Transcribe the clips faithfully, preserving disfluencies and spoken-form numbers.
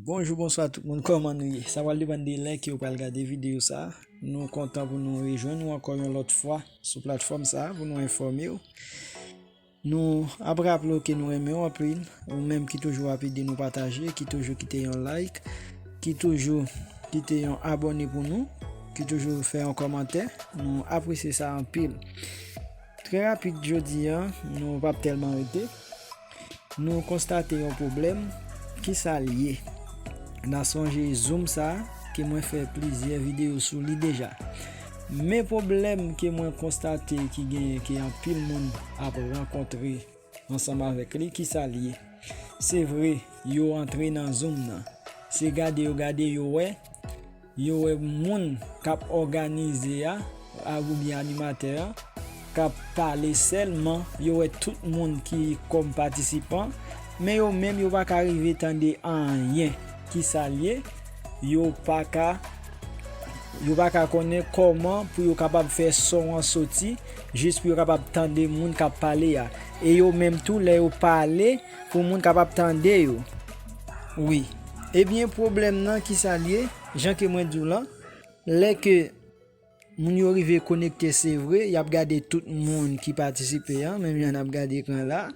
Bonjou, bonswa tout moun, kòman nou ye? Sa pral depann de lè ke w pral gade videyo sa a. Nou kontan pou nou rejwenn ou ankò yon lòt fwa sou platfòm sa a pou nou enfòme w. Nou ap raple w ke nou renmen w anpil, ou menm ki toujou ap ede nou pataje, ki toujou kite yon like, ki toujou kite yon abòne pou nou, ki toujou fè yon kòmantè, nou apresye sa anpil. Trè rapid jodi a, nou p ap tèlman rete. Nou konstate yon pwoblèm, kisa l ye? N a sonje Zoom sa a, ke mwen fè plizyè videyo sou li deja. Men pwoblèm ke mwen konstate ki genyen, ke anpil moun ap rankontre ansanm avèk li, kisa l ye? Se vre, yo antre nan Zoom nan. Se gade yo gade, yo wè, yo wè moun k ap òganize a, a, oubyen animatè a, k ap pale sèlman, yo wè tout moun ki kòm patisipan, men yo menm yo pa ka rive tande anyen. Kisa l ye? Yo pa ka, yo pa ka konnen kòman pou yo kapab fè son an soti, jis pou yo kapab tande moun k ap pale a. E yo menm tou, lè yo pale, pou moun kapab tande yo. Wi. Ebyen, pwoblèm nan, kisa l ye? Jan ke mwen di w lan, lè ke moun yo rive konekte, se vre, y ap gade tout moun ki patisipe a, menm jan n ap gade ekran la.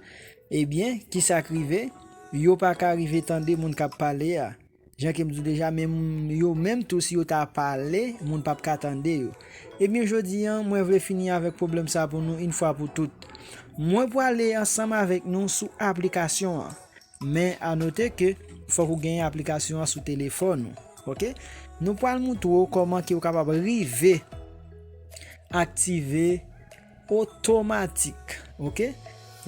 Ebyen, kisa k rive? Yo pa ka rive tande moun k ap pale a. Jan ke m di w deja, men m-, yo menm tou, si yo ta pale, moun p ap ka tande yo. Ebyen, jodi a, mwen vle fini avèk pwoblèm sa pou nou, yon fwa pou tout. Mwen pwale ansanm avèk nou sou aplikasyon an. Men a note ke fòk ou genyen aplikasyon an sou telefòn ou. Oke? Nou pral montre w kòman ke ou kapab rive aktive otomatik. Oke?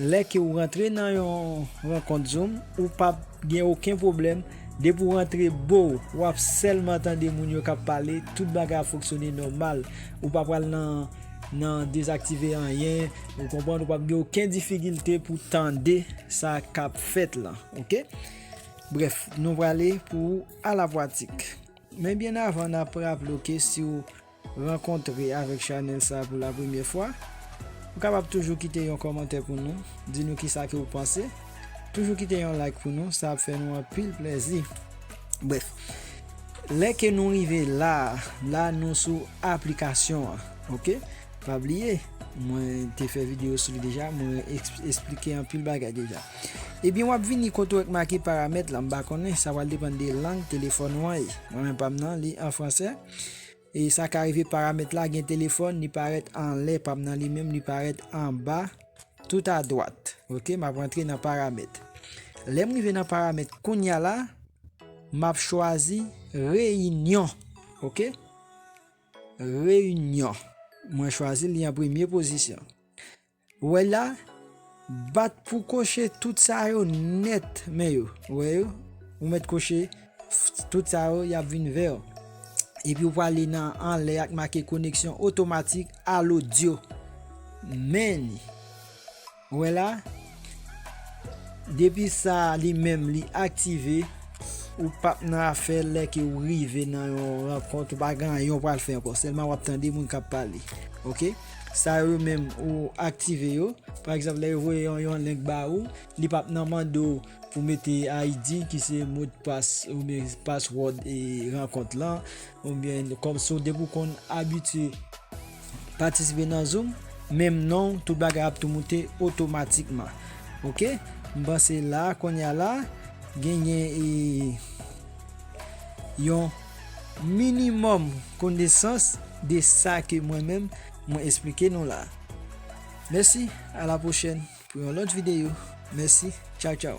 Lè ke ou rantre nan yon rankont Zoom, ou p ap gen okenn pwoblèm. Depi ou rantre, bo, w ap sèlman tande moun yo k ap pale, tout bagay ap fonksyone nòmal. Ou pa pral nan, nan dezaktive anyen, ou konprann, ou p ap gen okenn difikilte pou tande sa k ap fèt lan, oke? Brèf, nou prale pou a la pratik. Men byen avan, n ap raple w ke si w rankontre avèk chanèl sa a pou la premyè fwa, ou kapab toujou kite yon kòmantè pou nou, di nou kisa ke w panse. Toujou kite yon like pou nou, sa ap fè nou anpil plèzi. Brèf, lè ke nou rive la, la nou sou aplikasyon an, oke? Pa bliye, mwen te fè videyo sou li deja, mwen eks-, eksplike anpil bagay deja. Ebyen, w ap vini kote w wè k make paramèt la, m pa konnen, sa pral depann de lang telefòn ou an ye. Mwen menm pa m nan, li an fransè. E sa ka rive paramèt la, gen telefòn, li parèt anlè, pa m nan li menm, li parèt anba, tout a dwat. Oke, m ap rantre nan paramèt. Lè m rive nan paramèt, kounye a la, m ap chwazi reyinyon. Oke? Reyinyon. Mwen chwazi li an premye pozisyon. Ou wè la, bat pou koche tout sa yo nèt, men yo. Ou wè yo? Ou mèt koche f-, tout sa yo, y ap vin vè w. Epi ou prale nan anlè a k make koneksyon otomatik a lodyo. Men li. Ou wè la? Depi sa li menm li aktive, ou p ap nan afè lè ke ou rive nan yon rankont, ou pa gen anyen ou pral fè ankò. Sèlman w ap tande moun k ap pale. Oke? Sa yo menm ou aktive yo. Pa egzanp, lè yo voye yon, yon link ba ou, li p ap nan mande w pou mete I D ki se modpas oubyen password e rankont lan, oubyen kòmsi w depi w konn abitye patisipe nan Zoom, menm non w, tout bagay ap tou moute otomatikman. Oke? M panse la, kounye a la, genyen, e, yon minimòm konesans de sa ke mwen menm, mwen eksplike nou la. Mèsi, a la pwochèn pou yon lòt videyo. Mèsi, tchaw, tchaw.